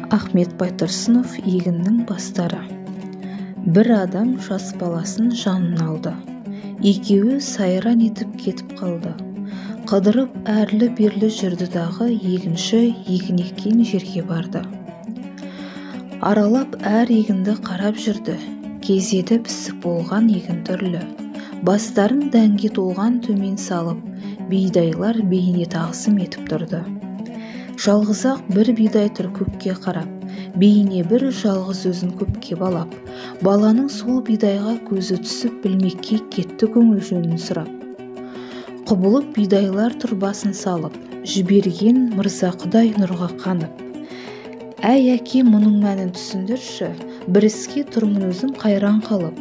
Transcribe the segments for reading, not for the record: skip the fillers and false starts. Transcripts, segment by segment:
Ахмет Байтұрсынов егіннің бастары. Бір адам жас баласын жанына алды. Екеуі сайран етіп кетіп қалды. Қыдырып әрлі-берлі жүрді дағы егінші егін еккен жерге барды. Аралап әр егінді қарап жүрді. Кезеді пісіп болған егін түрлі. Бастарын дәнге толған төмен салып, бидайлар бейне тағзым етіп тұрды. Жалғыз-ақ бір бидай тұр көкке қарап, бейне бір жалғыз өзін көпке балап. Баланың сол бидайға көзі түсіп, білмекке кетті көңіл жөнін сұрап. Құбылып бидайлар тұр басын салып, жіберген мырза құдай нұрға қанып. Әй, әке, мұның мәнін түсіндірші, бір іске тұрмын өзім қайран қалып.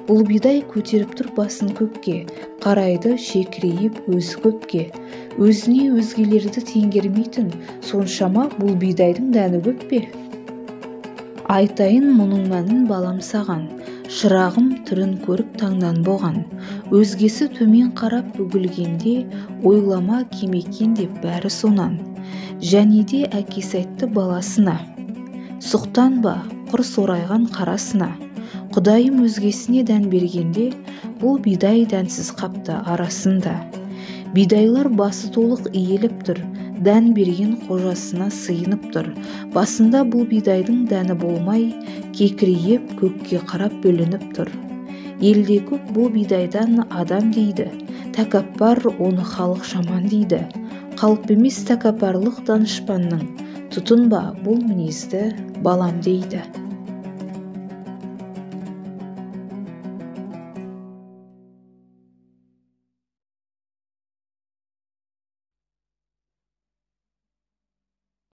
Бұл бидай көтеріп тұр басын көкке, қарайды шекірейіп өзі көпке. Өзіне өзгелерді теңгермейтін, соншама бұл бидайдың дәні көп пе? Айтайын мұның мәнін балам саған, шырағым түрін көріп таңнан болған. Өзгесі төмен қарап бүгілгенде, ойлама кем екен деп бәрі сонан. Және де әкесі айтты баласына, сұқтанба, құр сорайған қарасына. Құдайым өзгесіне дән бергенде, бұл бидай дәнсіз қапты арасында. Бидайлар басы толық иіліп тұр, дән берген қожасына сыйынып тұр. Басында бұл бидайдың дәні болмай, кекірейіп көкке қарап бөлініп тұр. Елде көп бұл бидайдан адам дейді, тәкаппар оны халық жаман дейді. Қалып емес тәкаппарлық данышпанның, тұтынба бұл мінезді балам дейді.